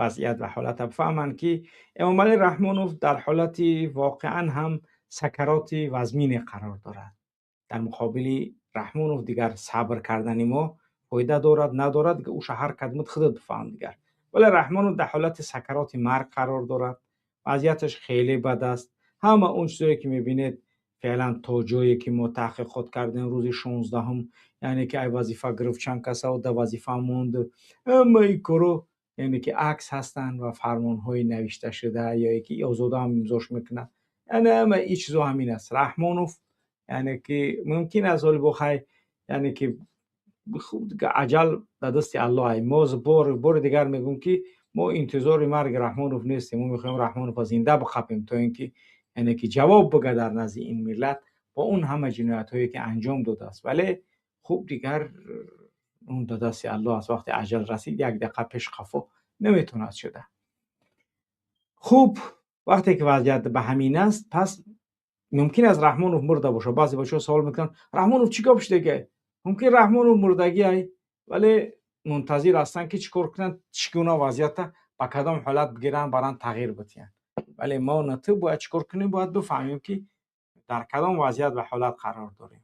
Вазъият ва ҳолата бифаҳманд, ки Эмомалӣ Раҳмонов дар ҳолати воқеан ҳам сакароти вазмине қарор дорад. Дар муқобили Раҳмонов дигар сабр кардани мо фоида дорад, надорад, уша ҳар кадмат худат бифаҳм дигар. Вале Раҳмонов дар ҳолати сакароти марг қарор дорад, вазъияташ хеле бад аст. Ҳама он чизое, ки мебинед, феълан то ҷое, ки мо таҳқиқот кардем, рӯзи 16-ум, яъне ки ай вазифа гирифт чанд каса, да вазифа монд, ҳамаи коро, яъне ки акс ҳастанд ва фармонҳои навишташуда ё ки Озода ҳам имзош мекунад, яъне ҳама ин чизо ҳамин аст. Раҳмонов, яъне ки мумкин аст ҳоли бохай, яъне ки хуб, аҷал дар дасти Аллоҳ. Мо бори дигар мегӯм, ки мо интизори марги Раҳмонов нестем. Мо мехоҳем Раҳмоновро зинда бихапем, то ин ки, яъне ки, ҷавоб бига дар назди ин миллат бо он ҳама ҷиноятҳое, ки анҷом додааст. Вале хуб, дигар он дар дасти Аллоҳ аст. Вақте аҷал расид, як дақиқа пеш қафо наметавонад шуда. Хуб, вақте ки вазъият ба ҳамин аст, пас мумкин аст Раҳмонов мурда бошад. Баъзе бачаҳо савол мекунанд: «Раҳмонов чӣ гап шудага?» Мумкин Раҳмонов мурдагӣ ай, вале мунтазир ҳастанд, ки чӣ кор кунанд, чӣ гуна вазъията ба кадом ҳолат бигиранд, баранд, тағйир бидиҳанд. Вале мо на ту бояд чӣ кор кунем? Бояд бифаҳмем, ки дар кадом вазъият ва ҳолат қарор дорем.